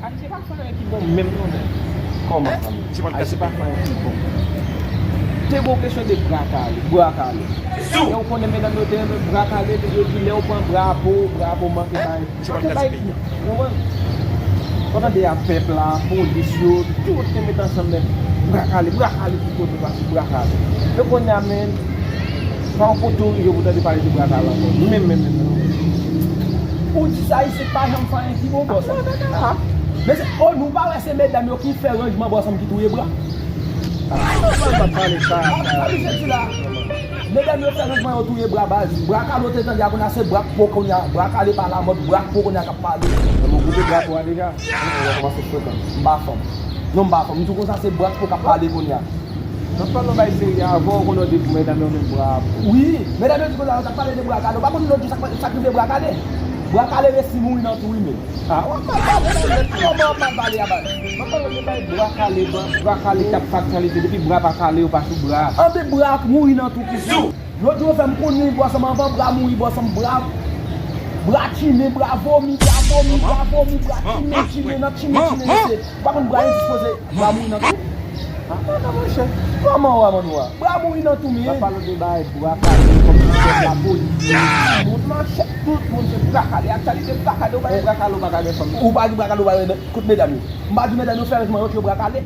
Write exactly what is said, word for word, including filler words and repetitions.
Ayisyen pa fè anyen ki bon menm non, men. Kòman? Ayisyen pa fè anyen ki bon. Te gon kesyon de bra kale, bra kale. E ou konnen medam yo te renmen bra kale, epi yo di lè ou pran bra pou, bra pou manke bay. Manke bay, ou konprann? Ou tande a pèp la, polis yo, tout te met ansanm men bra kale, bra kale ki kote pase bra kale. E kounye a men, pa yon kote ou rive pou tande pale de bra kale ankò. Menm, menm, menm, menm. Ou di sa, Ayisyen pa janm fè anyen ki bon, bòs. Men se, oh, nou pa wè se medam yo ki fè ranjman bò ansanm ki touye bra. Ah, nou pa pale sa. Ah, pa misye di la. Medam yo fè ranjman yo touye bra baz. Bra kale ou te tande a kounye a se bra k po kounye a. Bra kale pa lamòd, bra k po kounye a k ap pale. Mwen koupe bra po a deja. Mwen kòmanse frekan. M pa fanm. Non, m pa fanm. M di w konsa se bra k po k ap pale kounye a. Nan pale yon bay serye avan, ou konn yo di pou medam yo menm bra pou. Wi, medam yo di konsa, yo t ap pale de bra kale. Ou pa konn lòt jou sa k rive bra kale. Bra kale resi mouri nan tou wi men. Ah, w ap mal pale, men kòman w ap mal pale a baz? Nan pale de bay bra kale, bra, bra kale k ap fè aktyalite, depi bra pa kale, yo pa sou bra. Anben bra mouri nan tou ki sou. Lòt jou yo fè m konn yon bò ansanm anvan, bra mouri bò ansanm, bra, bra chimen, bra vomi, bra vomi, bra vomi, bra chimen, chimen, nan chimen, chimen, mesye. Ou pa konn bra endispoze, bra mouri nan tou. Ah, non, non, monchè. Kòman w a, Manwa? Bra mouri nan tou, men. N ap pale de bagay bra kale, kòm si se lapolis. Tout moun, manchè, tout moun se bra kale. Aktyalite bra kale, ou pa gen bra kale, ou pa ka gen fanm. Ou pa gen bra kale, ou pa gen, kote medam yo? M pa di medam yo fè ranjman yo, yo bra kale.